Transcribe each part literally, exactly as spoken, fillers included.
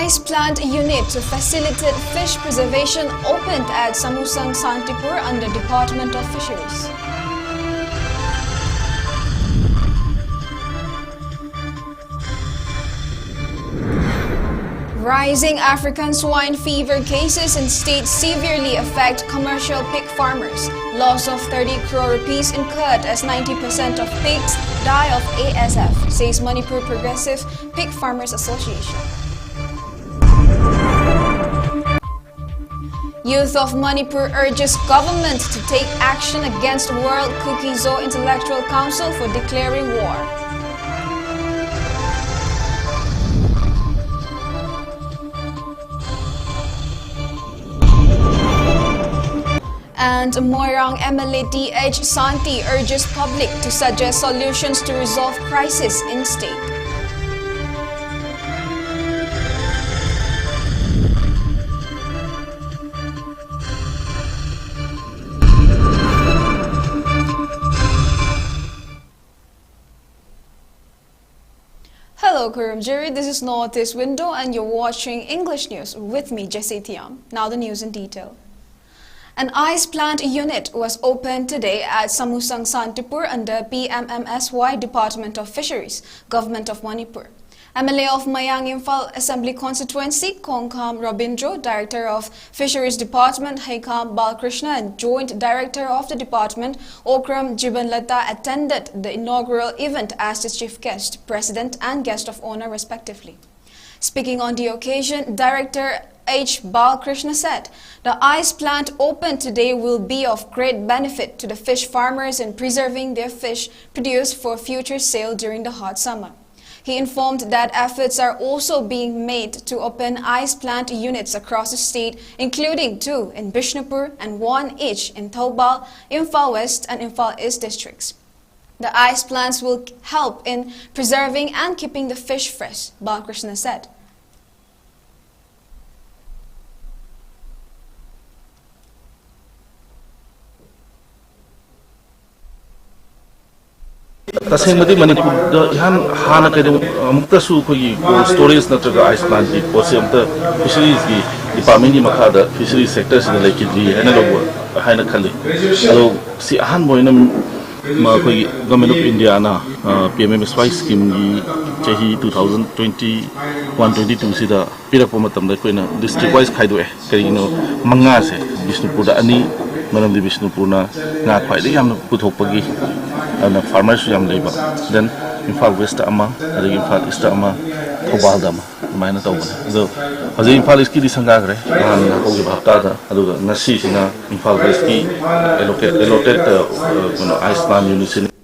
Ice plant unit to facilitate fish preservation opened at Samusang Santipur under Department of Fisheries. Rising African swine fever cases in state severely affect commercial pig farmers. Loss of thirty crore rupees incurred as ninety percent of pigs die of A S F, says Manipur Progressive Pig Farmers Association. Youth of Manipur urges government to take action against World Kuki-Zo Intellectual Council for declaring war. And Moirang M L A T H Santi urges public to suggest solutions to resolve crisis in state. Hello, Kurumjiri. This is Northeast Window, and you're watching English News with me, Jesse Thiam. Now, the news in detail. An ice plant unit was opened today at Samusang Santipur under P M M S Y Department of Fisheries, Government of Manipur. M L A of Mayang Imphal Assembly Constituency, Khongkham Rabindra, Director of Fisheries Department, Heikam Balkrishna, and Joint Director of the Department, Okram Jibanlata, attended the inaugural event as the chief guest, president, and guest of honor, respectively. Speaking on the occasion, Director H Balkrishna said, "The ice plant opened today will be of great benefit to the fish farmers in preserving their fish produced for future sale during the hot summer." He informed that efforts are also being made to open ice plant units across the state, including two in Bishnupur and one each in Thoubal, Imphal West, and Imphal East districts. The ice plants will help in preserving and keeping the fish fresh, Balkrishna said. ꯑꯁꯦꯡꯕꯗꯤ ꯃꯅꯤꯄꯨꯔꯗ ꯏꯍꯥꯟ ꯍꯥꯟꯅ ꯀꯩꯗꯧ ꯑꯃꯨꯛꯇꯁꯨ ꯑꯩꯈꯣꯏꯒꯤ call storage ꯅꯠꯇ꯭ꯔꯒ ice ꯄ꯭ꯂꯥꯟꯒꯤ ꯄꯣꯠꯁꯦ ꯑꯝꯇ ꯐꯤꯁꯔꯤꯁꯀꯤ ꯗꯤꯄꯥꯔꯠꯃꯦꯟꯒꯤ ꯃꯈꯥꯗ ꯐꯤꯁꯔꯤꯁ ꯁꯦꯛꯇꯔꯁꯤꯗ ꯂꯩꯈꯤꯗ꯭ꯔꯤ ꯍꯥꯏꯅ ꯂꯧꯕ ꯍꯥꯏꯅ ꯈꯜꯂꯤ꯫ ꯑꯗꯣ ꯁꯤ ꯑꯍꯥꯟꯕ ꯑꯣꯏꯅ ꯃ-, ꯑꯩꯈꯣꯏꯒꯤ ꯒꯣꯔꯃꯦꯟ ꯑꯣꯐ ꯏꯟꯗꯤꯌꯥꯅ P M M S Y ꯁ꯭ꯀꯤꯝꯒꯤ ꯆꯍꯤ two thousand twenty one twenty ꯇꯨꯁꯤꯗ ꯄꯤꯔꯛꯄ ꯃꯇꯝꯗ ꯑꯩꯈꯣꯏꯅ ꯗꯤꯁꯇ꯭ꯔꯤꯛ ꯋꯥꯏꯁ ꯈꯥꯏꯗꯣꯛꯑꯦ꯫ ꯀꯔꯤꯒꯤꯅꯣ? ꯃꯉꯥꯁꯦ ꯕꯤꯁꯅꯨꯄꯨꯔꯗ ꯑꯅꯤ, ꯃꯔꯝꯗꯤ ꯕꯤꯁꯅꯨꯄꯨꯔꯅ ꯉꯥ ꯈ꯭ꯋꯥꯏꯗꯒꯤ ꯌꯥꯝꯅ ꯄꯨꯊꯣꯛꯄꯒꯤ, ꯑꯗꯨꯅ ꯐꯥꯔꯃꯔꯁꯨ ꯌꯥꯝ ꯂꯩꯕ꯫ ꯗꯦꯟ ꯏꯝꯐꯥꯜ ꯋꯦꯁꯇ ꯑꯃ, ꯑꯗꯒꯤ ꯏꯝꯐꯥꯜ ꯏꯁꯇ ꯑꯃ, ꯊꯧꯕꯥꯜꯗ ꯑꯃ, ꯑꯗꯨꯃꯥꯏꯅ ꯇꯧꯕꯅꯦ꯫ ꯑꯗꯣ ꯍꯧꯖꯤꯛ ꯏꯝꯐꯥꯜ ꯏꯁꯀꯤꯗꯤ ꯁꯪꯒꯥꯈ꯭ꯔꯦ ꯅꯍꯥꯟ ꯍꯧꯈꯤꯕ ꯍꯞꯇꯥꯗ, ꯑꯗꯨꯒ ꯉꯁꯤꯁꯤꯅ ꯏꯝꯐꯥꯜ ꯋꯦꯁꯀꯤ ꯑꯦꯂꯣꯀꯦꯠ ꯑꯦꯂꯣꯀꯦꯠ ꯀꯩꯅꯣ ꯑꯥꯏꯁ ꯄ꯭ꯂꯥꯟ ꯌꯨꯅꯤꯠꯁꯤꯅꯤ꯫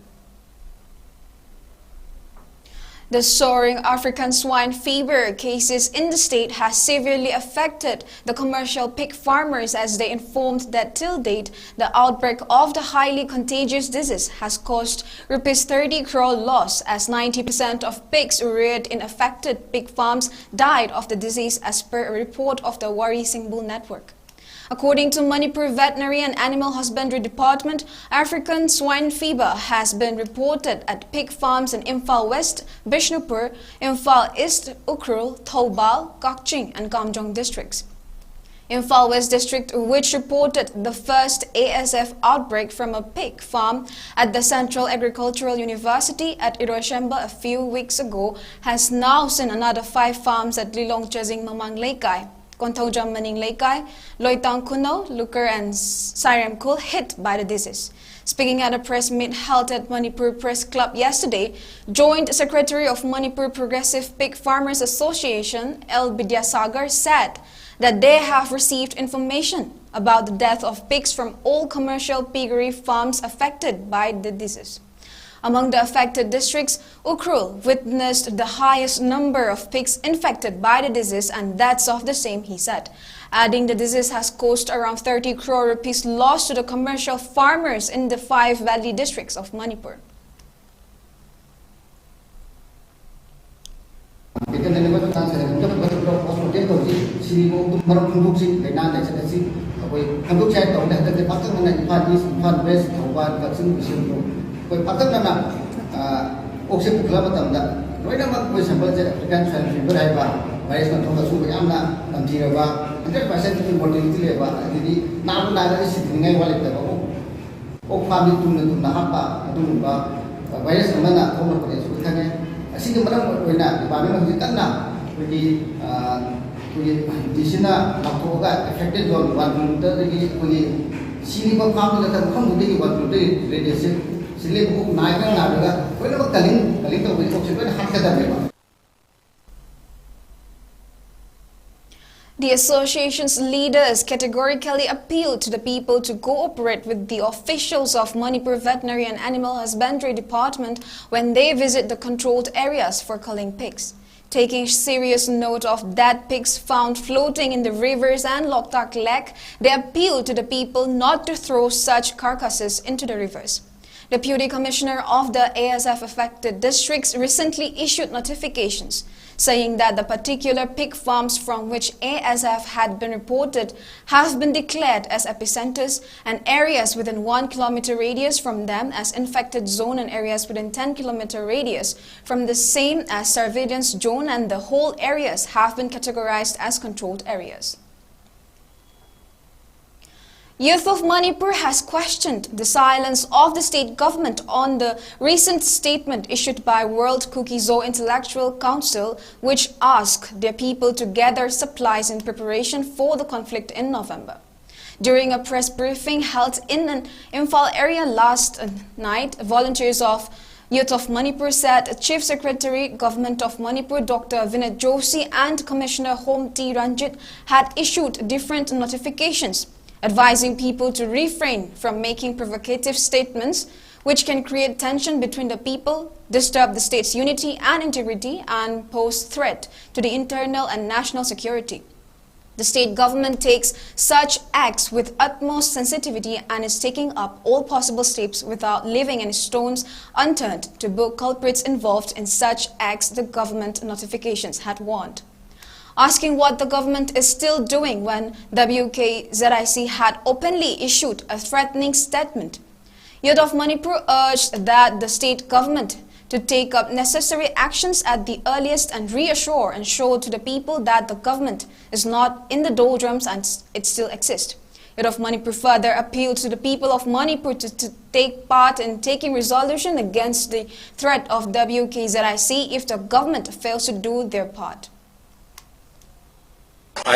The soaring African swine fever cases in the state has severely affected the commercial pig farmers, as they informed that till date, the outbreak of the highly contagious disease has cost rupees thirty crore loss, as ninety percent of pigs reared in affected pig farms died of the disease, as per a report of the Wari Singbu Network. According to Manipur Veterinary and Animal Husbandry Department, African swine fever has been reported at pig farms in Imphal West, Bishnupur, Imphal East, Ukhrul, Thoubal, Kakching, and Kamjong districts. Imphal West District, which reported the first A S F outbreak from a pig farm at the Central Agricultural University at Iroishemba a few weeks ago, has now seen another five farms at Lilong Chazing Mamang Leikai, Konthoujam Maning Leikai, Loitang Khunou, Luker, and Sairem Khul hit by the disease. Speaking at a press meet held at Manipur Press Club yesterday, Joint Secretary of Manipur Progressive Pig Farmers Association, L Bidyasagar, said that they have received information about the death of pigs from all commercial piggery farms affected by the disease. Among the affected districts, Ukhrul witnessed the highest number of pigs infected by the disease and deaths of the same, he said. Adding, the disease has caused around thirty crore rupees loss to the commercial farmers in the five valley districts of Manipur. ꯄꯦꯀꯦꯠꯅ ꯂꯩꯕ chance ꯂꯩ꯫ ꯑꯗꯨꯝ ꯐꯖꯅ ꯄꯣꯁꯃꯣꯔꯇꯦꯝ ꯇꯧꯁꯤ꯫ ꯁꯤꯅꯤ ꯃꯑꯣꯡꯗ ꯃꯔꯝ ꯈꯪꯗꯣꯛꯁꯤ꯫ ꯂꯥꯏꯅꯥ ꯂꯩꯁꯠ ꯑꯁꯤ ꯑꯩꯈꯣꯏ ꯈꯪꯗꯣꯛꯁꯤ ꯍꯥꯏꯅ ꯇꯧꯕꯅꯦ꯫ ꯍꯟꯗꯛꯇꯤ ꯄꯥꯛꯇꯛꯅꯅ ꯏꯝꯐꯥꯜ ꯏꯁ, ꯏꯝꯐꯥꯜ ꯋꯦꯁ, ꯊꯧꯕꯥꯜ, ꯀꯛꯆꯤꯡ, ꯕꯤꯁꯦꯝꯄꯨꯔ ꯑꯩꯈꯣꯏ ꯄꯥꯛꯇꯛꯅꯅ, ꯑ, ꯑꯣꯛꯁꯦ ꯄꯨꯈꯠꯂꯛꯄ ꯃꯇꯝꯗ ꯂꯣꯏꯅꯃꯛ ꯑꯩꯈꯣꯏ ꯁꯦꯝꯄꯜꯁꯦ ꯑꯦꯐ꯭ꯔꯤꯀꯥꯟ ꯁ꯭ꯋꯥꯏꯟ ꯐꯤꯚꯔ ꯍꯥꯏꯕ ꯚꯥꯏꯔꯁꯅ ꯊꯣꯛꯍꯟꯕ ꯁꯤꯒꯨꯝꯕ ꯌꯥꯝꯅ ꯇꯝꯊꯤꯔꯕ, ꯍꯟꯗ꯭ꯔꯦꯠ ꯄꯥꯔꯁꯦꯟ ꯃꯣꯔꯇꯦꯂꯤꯇꯤ ꯂꯩꯕ, ꯑꯗꯒꯤꯗꯤ ꯅꯥꯕꯨ ꯅꯥꯔꯒ ꯁꯤꯗꯅꯤꯡꯉꯥꯏ ꯋꯥ ꯂꯩꯇꯕ ꯑꯣꯛ, ꯑꯣꯛ ꯐꯥꯝꯗꯤ ꯇꯨꯝꯅ ꯇꯨꯝꯅ ꯍꯥꯠꯄ ꯑꯗꯨꯒꯨꯝꯕ ꯚꯥꯏꯔꯁ ꯑꯃꯅ ꯊꯣꯛꯂꯛꯄꯅꯦꯁꯨ ꯈꯪꯉꯦ꯫ ꯑꯁꯤꯒꯤ ꯃꯔꯝ ꯑꯣꯏꯅ ꯗꯤꯄꯥꯔꯠꯃꯦꯟ ꯍꯧꯖꯤꯛ ꯀꯟꯅ ꯑꯩꯈꯣꯏꯒꯤ, ꯑ, ꯑꯩꯈꯣꯏꯒꯤ ꯗꯤ ꯁꯤꯅ ꯂꯥꯎꯊꯣꯛꯑꯒ ꯑꯦꯐꯦꯛꯇꯦꯠ ꯖꯣꯟ ꯋꯥꯟ ꯀꯤꯂꯣꯃꯤꯇꯔꯗꯒꯤ ꯑꯩꯈꯣꯏꯒꯤ ꯁꯤꯔꯤꯕ ꯐꯥꯝꯗꯨ ꯅꯠꯇꯕ ꯃꯐꯝꯗꯨꯗꯒꯤ ꯋꯥꯟ ꯀꯤꯂꯣꯃꯤꯇꯔ ꯔꯦꯗꯤꯌꯁꯁꯦ ꯁꯤ ꯂꯦꯞꯄ ꯑꯣꯛ ꯅꯥꯏ ꯈꯔ ꯅꯥꯔꯒ ꯂꯣꯏꯅꯃꯛ ꯀꯂꯤꯡ ꯀꯂꯤꯡ ꯇꯧꯕꯒꯤ ꯑꯣꯛꯁꯦ ꯂꯣꯏꯅ ꯍꯥꯠꯀꯗꯕꯅꯦꯕ꯫ The association's leaders categorically appealed to the people to cooperate with the officials of Manipur Veterinary and Animal Husbandry Department when they visit the controlled areas for culling pigs. Taking serious note of dead pigs found floating in the rivers and Loktak Lake, they appealed to the people not to throw such carcasses into the rivers. Deputy Commissioner of the A S F affected districts recently issued notifications saying that the particular pig farms from which A S F had been reported have been declared as epicenters and areas within one kilometer radius from them as infected zone and areas within ten kilometer radius from the same as surveillance zone, and the whole areas have been categorized as controlled areas. Youth of Manipur has questioned the silence of the state government on the recent statement issued by World Kuki-Zo Intellectual Council, which asked their people to gather supplies in preparation for the conflict in November. During a press briefing held in an Imphal area last night, volunteers of Youth of Manipur said Chief Secretary, Government of Manipur, Doctor Vinod Joshi and Commissioner Home T Ranjit had issued different notifications advising people to refrain from making provocative statements which can create tension between the people, disturb the state's unity and integrity, and pose threat to the internal and national security. The state government takes such acts with utmost sensitivity and is taking up all possible steps without leaving any stones unturned to book culprits involved in such acts, the government notifications had warned. Asking what the government is still doing when W K Z I C had openly issued a threatening statement, Youth of Manipur urged that the state government to take up necessary actions at the earliest and reassure and show to the people that the government is not in the doldrums and s- it still exists. Youth of Manipur further appealed to the people of Manipur to, to take part in taking resolution against the threat of W K Z I C if the government fails to do their part.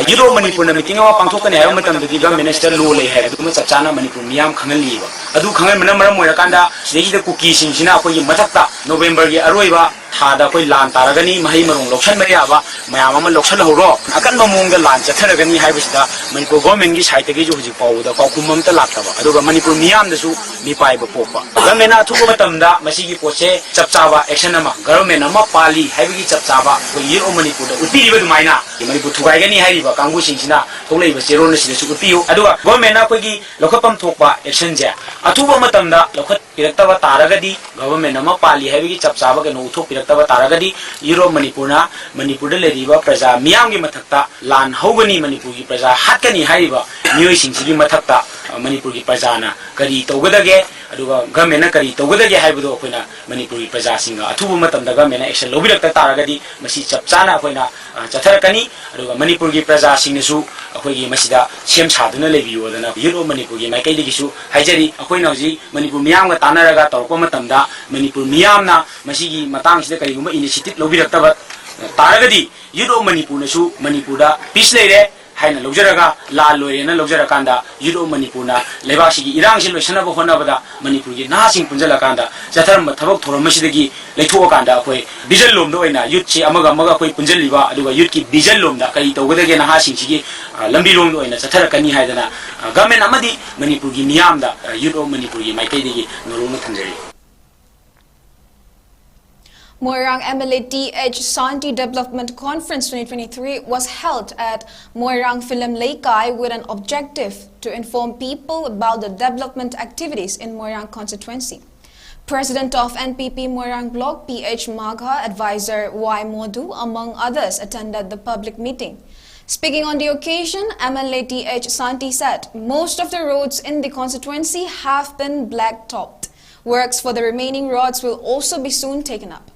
Youth of ꯃꯅꯤꯄꯨꯔꯅ meeting ꯑꯃ ꯄꯥꯡꯊꯣꯛꯀꯅꯤ ꯍꯥꯏꯕ ꯃꯇꯝꯗꯗꯤ ꯒꯚꯔꯟꯃꯦꯟꯅ ꯁꯤꯗ ꯂꯣ ꯂꯩ ꯍꯥꯏꯕꯗꯨꯃ ꯆꯞ ꯆꯥꯅ ꯃꯅꯤꯄꯨꯔ ꯃꯤꯌꯥꯝ ꯈꯪꯍꯜꯂꯤꯕ꯫ ꯑꯗꯨ ꯈꯪꯍꯟꯕꯅ ꯃꯔꯝ ꯑꯣꯏꯔꯀꯥꯟꯗ ꯁꯤꯗꯩꯁꯤꯗ ꯀꯨꯀꯤꯁꯤꯡꯁꯤꯅ ꯑꯩꯈꯣꯏꯒꯤ ꯃꯊꯛꯇ ꯅꯣꯕꯦꯝꯕꯔꯒꯤ ꯑꯔꯣꯏꯕ ꯊꯥꯗ ꯑꯩꯈꯣꯏ ꯂꯥꯟ ꯇꯥꯔꯒꯅꯤ, ꯃꯍꯩ ꯃꯔꯣꯡ ꯂꯧꯁꯟꯕ ꯌꯥꯕ ꯃꯌꯥꯝ ꯑꯃ ꯂꯧꯁꯜꯍꯧꯔꯣ, ꯑꯀꯟꯕ ꯃꯑꯣꯡꯗ ꯂꯥꯟ ꯆꯠꯊꯔꯒꯅꯤ ꯍꯥꯏꯕꯁꯤꯗ ꯃꯅꯤꯄꯨꯔ ꯒꯣꯔꯃꯦꯟꯒꯤ ꯁꯥꯏꯠꯇꯒꯤꯁꯨ ꯍꯧꯖꯤꯛ ꯐꯥꯎꯕꯗ ꯄꯥꯎꯈꯨꯝ ꯑꯝꯇ ꯂꯥꯛꯇꯕ, ꯑꯗꯨꯒ ꯃꯅꯤꯄꯨꯔ ꯃꯤꯌꯥꯝꯗꯁꯨ ꯃꯤꯄꯥꯏꯕ ꯄꯣꯛꯄ꯫ ꯒꯚꯔꯟꯃꯦꯟꯅ ꯑꯊꯨꯕ ꯃꯇꯝꯗ ꯃꯁꯤꯒꯤ ꯄꯣꯠꯁꯦ ꯆꯞ ꯆꯥꯕ ꯑꯦꯛꯁꯟ ꯑꯃ, ꯒꯚꯔꯟꯃꯦꯟ ꯑꯃ ꯄꯥꯜꯂꯤ ꯍꯥꯏꯕꯒꯤ ꯆꯞ ꯆꯥꯕ ꯑꯩꯈꯣꯏ ꯌꯨꯠ ꯑꯣꯐ ꯃꯅꯤꯄꯨꯔꯗ ꯎꯠꯄꯤꯔꯤꯕ ꯑꯗꯨꯃꯥꯏꯅ ꯃꯅꯤꯄꯨꯔ ꯊꯨꯒꯥꯏꯒꯅꯤ ꯍꯥꯏꯔꯤꯕ ꯀꯥꯡꯕꯨꯁꯤꯡꯁꯤꯅ ꯊꯣꯛꯂꯛꯏꯕ ꯆꯦꯔꯣꯜ ꯑꯁꯤꯗꯁꯨ ꯎꯠꯄꯤꯌꯨ꯫ ꯑꯗꯨꯒ ꯒꯣꯔꯃꯦꯟꯅ ꯑꯩꯈꯣꯏꯒꯤ ꯂꯧꯈꯠꯐꯝ ꯊꯣꯛꯄ ꯑꯦꯛꯁꯟꯁꯦ ꯑꯊꯨꯕ ꯃꯇꯝꯗ ꯂꯧꯈꯠꯄꯤꯔꯛꯇꯕ ꯇꯥꯔꯒꯗꯤ, ꯒꯣꯔꯃꯦꯟ ꯑꯃ ꯄꯥꯜꯂꯤ ꯍꯥꯏꯕꯒꯤ ꯆꯞ ꯆꯥꯕ ꯀꯩꯅꯣ ꯎꯠꯊꯣꯛꯄꯤꯔꯛꯇꯕ ꯇꯥꯔꯒꯗꯤ, ꯌꯨꯠ ꯑꯣꯐ ꯃꯅꯤꯄꯨꯔꯅ ꯃꯅꯤꯄꯨꯔꯗ ꯂꯩꯔꯤꯕ ꯄ꯭ꯔꯖꯥ ꯃꯤꯌꯥꯝꯒꯤ ꯃꯊꯛꯇ ꯂꯥꯟ ꯍꯧꯒꯅꯤ, ꯃꯅꯤꯄꯨꯔꯒꯤ ꯄ꯭ꯔꯖꯥ ꯍꯥꯠꯀꯅꯤ ꯍꯥꯏꯔꯤꯕ ꯃꯤꯑꯣꯏꯁꯤꯡꯁꯤꯒꯤ ꯃꯊꯛꯇ, ꯑ, ꯃꯅꯤꯄꯨꯔꯒꯤ ꯄ꯭ꯔꯖꯥꯅ ꯀꯔꯤ ꯇꯧꯒꯗꯒꯦ, ꯑꯗꯨꯒ ꯒꯣꯔꯃꯦꯟꯅ ꯀꯔꯤ ꯇꯧꯒꯗꯒꯦ ꯍꯥꯏꯕꯗꯣ ꯑꯩꯈꯣꯏꯅ ꯃꯅꯤꯄꯨꯔꯒꯤ ꯄ꯭ꯔꯖꯥꯁꯤꯡꯒ ꯑꯊꯨꯕ ꯃꯇꯝꯗ ꯒꯣꯔꯃꯦꯟꯅ ꯑꯦꯛꯁꯟ ꯂꯧꯕꯤꯔꯛꯇ ꯇꯥꯔꯒꯗꯤ ꯃꯁꯤ ꯆꯞ ꯆꯥꯅ ꯑꯩꯈꯣꯏꯅ, ꯑ, ꯆꯠꯊꯔꯛꯀꯅꯤ꯫ ꯑꯗꯨꯒ ꯃꯅꯤꯄꯨꯔꯒꯤ ꯄ꯭ꯔꯖꯥꯁꯤꯡꯅꯁꯨ ꯑꯩꯈꯣꯏꯒꯤ ꯃꯁꯤꯗ ꯁꯦꯝ ꯁꯥꯗꯨꯅ ꯂꯩꯕꯤꯌꯨꯗꯅ ꯌꯨꯠ ꯑꯣꯐ ꯃꯅꯤꯄꯨꯔꯒꯤ ꯃꯥꯏꯀꯩꯗꯒꯤꯁꯨ ꯍꯥꯏꯖꯔꯤ꯫ ꯑꯩꯈꯣꯏꯅ ꯍꯧꯖꯤꯛ ꯃꯅꯤꯄꯨꯔ ꯃꯤꯌꯥꯝꯒ ꯇꯥꯟꯅꯔꯒ ꯇꯧꯔꯛꯄ ꯃꯇꯝꯗ ꯃꯅꯤꯄꯨꯔ ꯃꯤꯌꯥꯝꯅ ꯃꯁꯤꯒꯤ ꯃꯇꯥꯡꯁꯤꯗ ꯀꯔꯤꯒꯨꯝꯕ ꯏꯅꯤꯁꯤꯌꯦꯇꯤꯚ ꯂꯧꯕꯤꯔꯛꯇꯕ ꯇꯥꯔꯒꯗꯤ ꯌꯨꯠ ꯑꯣꯐ ꯃꯅꯤꯄꯨꯔꯅꯁꯨ ꯃꯅꯤꯄꯨꯔꯗ ꯄꯤꯁ ꯂꯩꯔꯦ ꯍꯥꯏꯅ ꯂꯧꯖꯔꯒ, ꯂꯥꯜ ꯂꯣꯏꯔꯦꯅ ꯂꯧꯖꯔꯀꯥꯟꯗ ꯌꯨꯠ ꯑꯣꯐ ꯃꯅꯤꯄꯨꯔꯅ ꯂꯩꯕꯥꯛꯁꯤꯒꯤ ꯏꯔꯥꯡꯁꯤ ꯂꯣꯏꯁꯤꯟꯅꯕ ꯍꯣꯠꯅꯕꯗ ꯃꯅꯤꯄꯨꯔꯒꯤ ꯅꯍꯥꯁꯤꯡ ꯄꯨꯟꯁꯤꯜꯂꯀꯥꯟꯗ ꯆꯠꯊꯔꯝꯕ ꯊꯕꯛ ꯊꯧꯔꯝ ꯑꯁꯤꯗꯒꯤ ꯂꯩꯊꯣꯛꯑꯀꯥꯟꯗ ꯑꯩꯈꯣꯏ ꯚꯤꯖꯟ ꯂꯣꯝꯗ ꯑꯣꯏꯅ ꯌꯨꯠꯁꯤ ꯑꯃꯒ ꯑꯃꯒ ꯑꯩꯈꯣꯏ ꯄꯨꯟꯁꯤꯜꯂꯤꯕ, ꯑꯗꯨꯒ ꯌꯨꯠꯀꯤ ꯚꯤꯖꯟ ꯂꯣꯝꯗ ꯀꯔꯤ ꯇꯧꯒꯗꯒꯦ ꯅꯍꯥꯁꯤꯡꯁꯤꯒꯤ, ꯑ, ꯂꯝꯕꯤꯔꯣꯝꯗ ꯑꯣꯏꯅ ꯆꯠꯊꯔꯛꯀꯅꯤ ꯍꯥꯏꯗꯅ, ꯑ, ꯒꯚꯔꯟꯃꯦꯟ ꯑꯃꯗꯤ ꯃꯅꯤꯄꯨꯔꯒꯤ ꯃꯤꯌꯥꯝꯗ, ꯑ, ꯌꯨꯠ ꯑꯣꯐ ꯃꯅꯤꯄꯨꯔꯒꯤ ꯃꯥꯏꯀꯩꯗꯒꯤ ꯅꯣꯂꯨꯛꯅ ꯊꯝꯖꯔꯤ꯫ Moirang M L A T H Santi Development Conference twenty twenty-three was held at Moirang Film Leikai with an objective to inform people about the development activities in Moirang constituency. President of N P P Moirang Block P H Magha, Advisor Y Modu, among others, attended the public meeting. Speaking on the occasion, M L A T H Santi said most of the roads in the constituency have been blacktopped. Works for the remaining roads will also be soon taken up.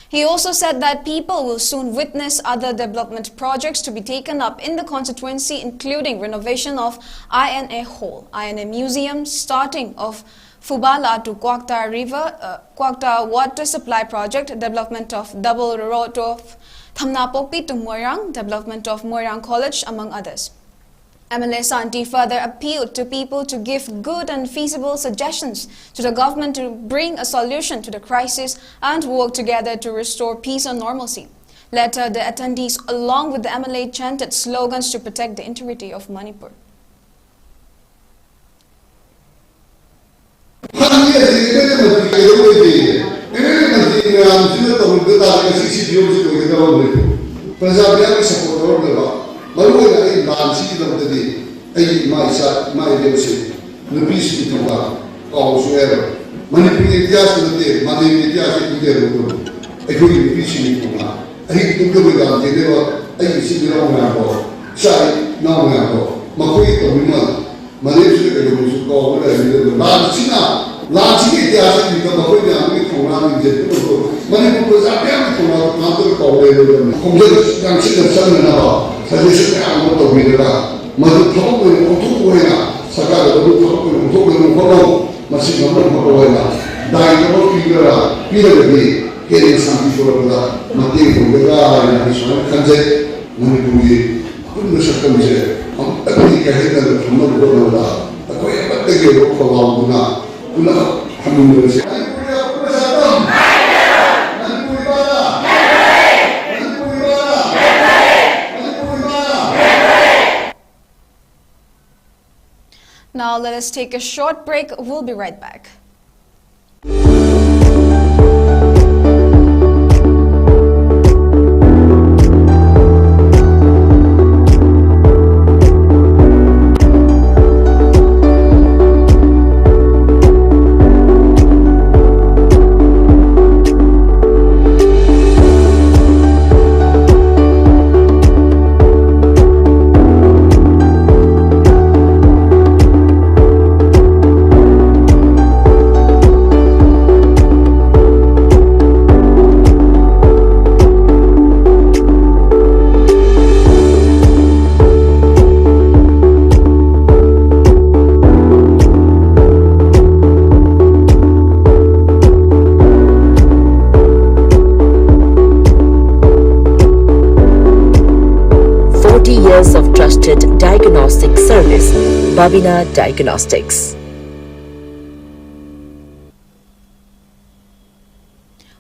He also said that people will soon witness other development projects to be taken up in the constituency, including renovation of I N A Hall, I N A Museum, starting of Phubala to Kwakta River, uh, Kwakta Water Supply Project, development of double road of Thamnapokpi to Moirang, development of Moirang College, among others. M L A Santi further appealed to people to give good and feasible suggestions to the government to bring a solution to the crisis and work together to restore peace and normalcy. Later, the attendees, along with the M L A, chanted slogans to protect the integrity of Manipur. ꯍꯟꯒꯦ ꯍꯟꯒꯦ M L A ꯃꯟꯇ꯭ꯔꯤ ꯀꯩꯗꯧ ꯂꯩꯒꯦ? M L A ꯃꯟꯇ꯭ꯔꯤ ꯃꯌꯥꯝꯁꯤꯅ ꯇꯧꯔꯤꯕ ꯇꯥꯔꯒꯗꯤ ꯁꯤ ꯁꯤ ꯐꯤꯕꯝꯁꯤ ꯑꯣꯏꯒꯗꯕ ꯑꯃ ꯂꯩꯇꯦ꯫ ꯄ꯭ꯔꯖꯥ ꯃꯌꯥꯝꯒꯤ ꯁꯄꯣꯔꯠ ꯂꯧꯔꯝꯗꯕ, ꯃꯔꯨꯑꯣꯏꯅ ꯑꯩ ꯂꯥꯟꯁꯤꯒꯤꯗꯃꯛꯇꯗꯤ ꯑꯩꯒꯤ ꯏꯃꯥ ꯏꯆꯥ, ꯏꯃꯥ ꯏꯕꯦꯜꯁꯤꯡ, ꯅꯨꯄꯤꯁꯤꯡꯒꯤ ꯊꯧꯗꯥꯡ ꯀꯥꯎꯕꯁꯨ ꯌꯥꯔꯣꯏ꯫ ꯃꯅꯤꯄꯨꯔꯒꯤ ꯏꯇꯤꯍꯥꯁꯇ ꯅꯠꯇꯦ, ꯃꯥꯂꯦꯝꯒꯤ ꯏꯇꯤꯍꯥꯁꯇ ꯈꯪꯖꯔꯕꯗꯨ ꯑꯩꯈꯣꯏꯒꯤ ꯅꯨꯄꯤꯁꯤꯡꯒꯤ ꯊꯧꯗꯥꯡ꯫ ꯑꯍꯤꯡ ꯇꯨꯝꯗꯕ ꯂꯥꯟ ꯆꯦꯟꯅꯕ ꯑꯩꯒꯤ ꯏꯆꯤꯟ ꯏꯅꯥꯎ ꯃꯌꯥꯝꯗꯣ, ꯏꯆꯥ ꯏꯅꯥꯎ ꯃꯌꯥꯝꯗꯣ, ꯃꯈꯣꯏꯒꯤ ꯇꯧꯕꯤꯃꯜ ꯃꯥꯂꯦꯝꯁꯤꯗ ꯀꯩꯗꯧꯅꯨꯡꯁꯨ ꯀꯥꯎꯕ ꯂꯩꯔꯝꯃꯤꯗꯕ ꯂꯥꯟꯁꯤꯅ, ꯂꯥꯟꯁꯤꯒꯤ ꯏꯇꯤꯍꯥꯁ ꯏꯕꯗ ꯃꯈꯣꯏ ꯃꯌꯥꯝꯒꯤ ꯊꯧꯅꯥ ꯂꯤꯡꯖꯦꯜ ꯄꯨꯝꯅꯃꯛꯇꯣ ꯃꯅꯤꯄꯨꯔ ꯄ꯭ꯔꯖꯥ ꯃꯌꯥꯝꯒꯤ ꯊꯧꯅꯥꯗꯣ ꯀꯅꯥꯝꯇꯅ ꯀꯥꯎꯕ ꯂꯩꯔꯣꯏꯗꯕꯅꯤ꯫ ꯈꯣꯡꯖꯪ ꯌꯥꯡꯁꯤꯟꯅ ꯆꯪꯅꯅꯕ ꯁꯖꯦꯁꯟ ꯃꯌꯥꯝ ꯑꯃ ꯇꯧꯕꯤꯔꯒ ꯃꯗꯨ ꯊꯕꯛ ꯑꯣꯏꯅ ꯑꯣꯟꯊꯣꯛꯄ ꯑꯣꯏꯅ ꯁꯔꯀꯥꯔꯗ ꯃꯗꯨ ꯊꯕꯛ ꯑꯣꯏꯅ ꯑꯣꯟꯊꯣꯛꯅꯕ ꯍꯣꯠꯅꯧ꯫ ꯃꯁꯤ ꯉꯝꯅꯕ ꯍꯣꯠꯅꯧ ꯍꯥꯏꯅ ꯗꯥꯏꯠ ꯑꯃ ꯄꯤꯒꯗ꯭ꯔꯥ, ꯄꯤꯔꯒꯗꯤ ꯍꯦꯟꯅ ꯁꯥꯟꯇꯤ ꯄꯨꯔꯛꯄꯗ ꯃꯇꯦꯡ ꯑꯣꯏꯒꯗ꯭ꯔꯥ ꯍꯥꯏꯅ ꯑꯩ ꯁꯨꯃꯥꯏꯅ ꯈꯟꯖꯩ꯫ ꯃꯅꯤꯄꯨꯔꯒꯤ ꯑꯄꯨꯟꯕ ꯁꯛꯇꯝꯁꯦ ꯑꯃꯨꯛꯇꯪꯗꯤ ꯀꯥꯏꯍꯟꯗꯅ ꯊꯝꯅꯕ ꯍꯣꯠꯅꯕꯗ ꯑꯩꯈꯣꯏ ꯑꯃꯠꯇꯒꯤ ꯑꯣꯏꯕ ꯈꯧꯔꯥꯡꯗꯨꯅ ꯄꯨꯟꯅ ꯊꯝꯃꯤꯟꯅꯔꯁꯤ꯫ ꯃꯅꯤꯄꯨꯔꯒꯤ ꯑꯄꯨꯟꯕ ꯁꯛꯇꯝ! ꯃꯅꯤꯄꯨꯔ ꯏꯃꯥꯅ! ꯃꯅꯤꯄꯨꯔ ꯏꯃꯥꯅ! ꯃꯅꯤꯄꯨꯔ ꯏꯃꯥꯅ! Now let us take a short break. We'll be right back. Years of trusted diagnostic service, Babina Diagnostics.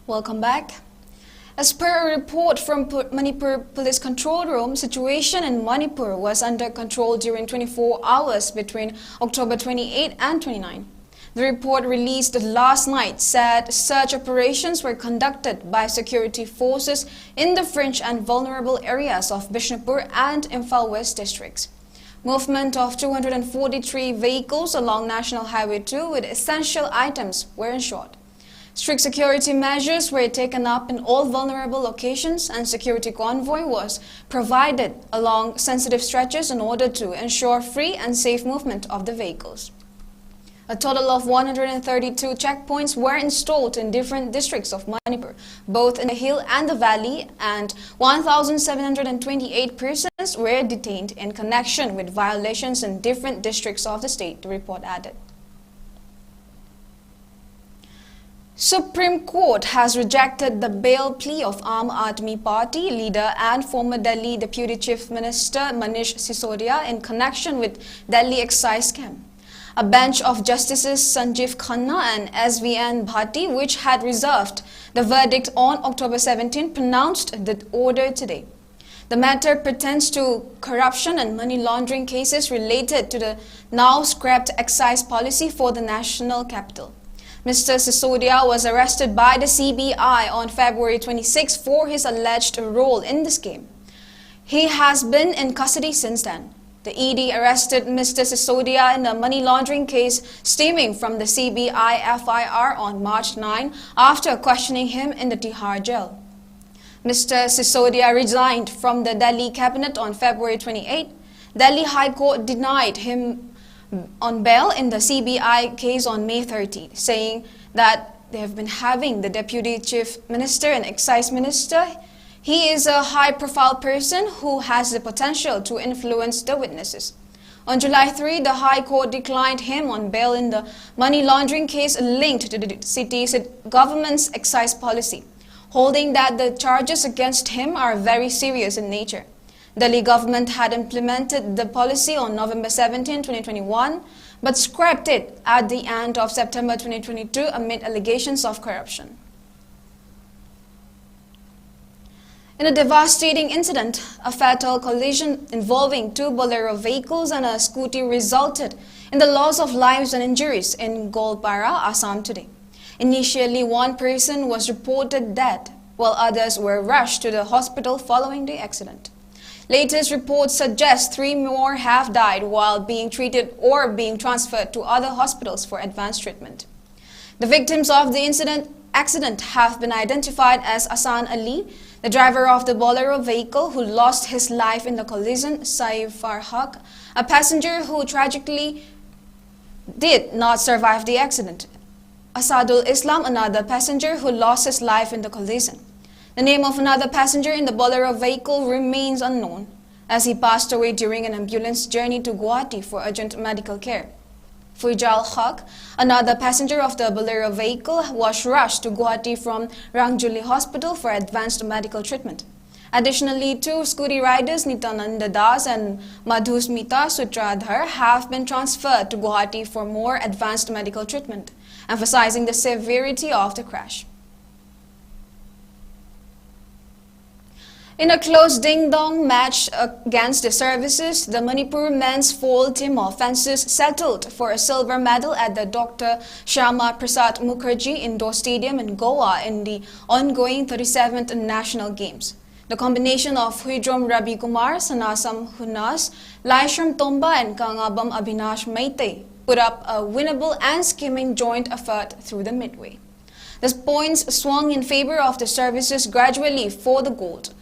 Welcome back. As per a report from Pu- Manipur Police Control Room, situation in Manipur was under control during twenty-four hours between October twenty-eight and twenty-nine. The report released last night said search operations were conducted by security forces in the fringe and vulnerable areas of Bishnupur and Imphal West districts. Movement of two hundred forty-three vehicles along National Highway two with essential items were ensured. Strict security measures were taken up in all vulnerable locations, and security convoy was provided along sensitive stretches in order to ensure free and safe movement of the vehicles. A total of one hundred thirty-two checkpoints were installed in different districts of Manipur, both in the hill and the valley, and one thousand seven hundred twenty-eight persons were detained in connection with violations in different districts of the state, the report added. Supreme Court has rejected the bail plea of Aam Aadmi Party leader and former Delhi Deputy Chief Minister Manish Sisodia in connection with Delhi excise scam. A bench of Justices Sanjeev Khanna and S V N Bhatti, which had reserved the verdict on October seventeen, pronounced the order today. The matter pertains to corruption and money laundering cases related to the now scrapped excise policy for the national capital. Mister Sisodia was arrested by the C B I on February twenty-six for his alleged role in the scheme. He has been in custody since then. The E D arrested Mister Sisodia in a money laundering case stemming from the C B I F I R on March nine after questioning him in the Tihar jail. Mister Sisodia resigned from the Delhi cabinet on February twenty-eight. Delhi High Court denied him on bail in the C B I case on May thirty, saying that they have been having the Deputy Chief Minister and Excise Minister. He is a high-profile person who has the potential to influence the witnesses. On July three, the High Court declined him on bail in the money laundering case linked to the city's government's excise policy, holding that the charges against him are very serious in nature. Delhi government had implemented the policy on November seventeenth, twenty twenty-one, but scrapped it at the end of September twenty twenty-two amid allegations of corruption. In a devastating incident, a fatal collision involving two Bolero vehicles and a scooty resulted in the loss of lives and injuries in Goalpara, Assam today. Initially, one person was reported dead, while others were rushed to the hospital following the accident. Latest reports suggest three more have died while being treated or being transferred to other hospitals for advanced treatment. The victims of the incident accident have been identified as Asan Ali, the driver of the Bolero vehicle who lost his life in the collision, Saif Farhaq, a passenger who tragically did not survive the accident, Asadul Islam, another passenger who lost his life in the collision. The name of another passenger in the Bolero vehicle remains unknown, as he passed away during an ambulance journey to Guwahati for urgent medical care. Fuijal Haq, another passenger of the Bolero vehicle, was rushed to Guwahati from Rangjuli Hospital for advanced medical treatment. Additionally, two scooty riders, Nitananda Das and Madhusmita Sutradhar, have been transferred to Guwahati for more advanced medical treatment, emphasizing the severity of the crash. In a close ding-dong match against the services, the Manipur men's foil team of fencers settled for a silver medal at the Doctor Shyama Prasad Mukherjee Indoor Stadium in Goa in the ongoing thirty-seventh National Games. The combination of Huidrom Ravi Kumar, Sanasam Hunas, Laishram Tomba and Kangabam Abhinash Meitei put up a winnable and screaming joint effort through the midway. The points swung in favor of the services gradually for the gold.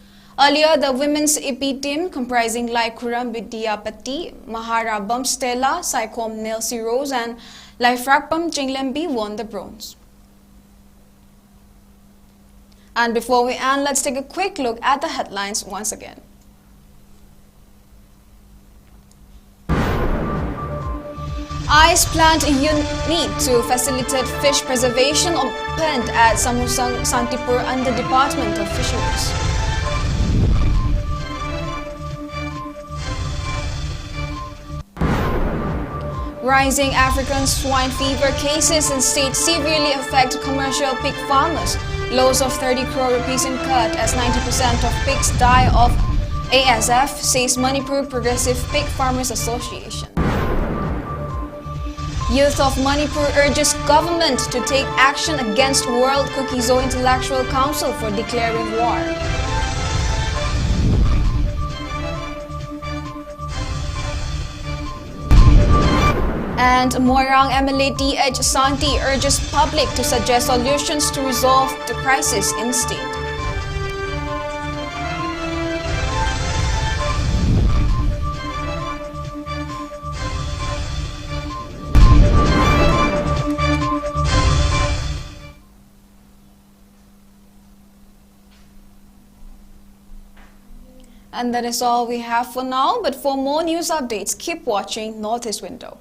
Earlier, the women's I P team, comprising Laikhuram Vidyapati, Maharabam Stella, Saikom Nelsi Rose, and Laifrakpam Chinglembi, won the bronze. And before we end, let's take a quick look at the headlines once again. Ice plant unit to facilitate fish preservation opened at Samusang Santipur under Department of Fisheries. Rising African swine fever cases in state severely affect commercial pig farmers. Loss of thirty crore rupees in cut as ninety percent of pigs die of A S F, says Manipur Progressive Pig Farmers Association. Youth of Manipur urges government to take action against World Kuki-Zo Intellectual Council for declaring war. And Moirang M L A T H Santi urges public to suggest solutions to resolve the crisis in state. And that is all we have for now, but for more news updates, keep watching Northeast Window.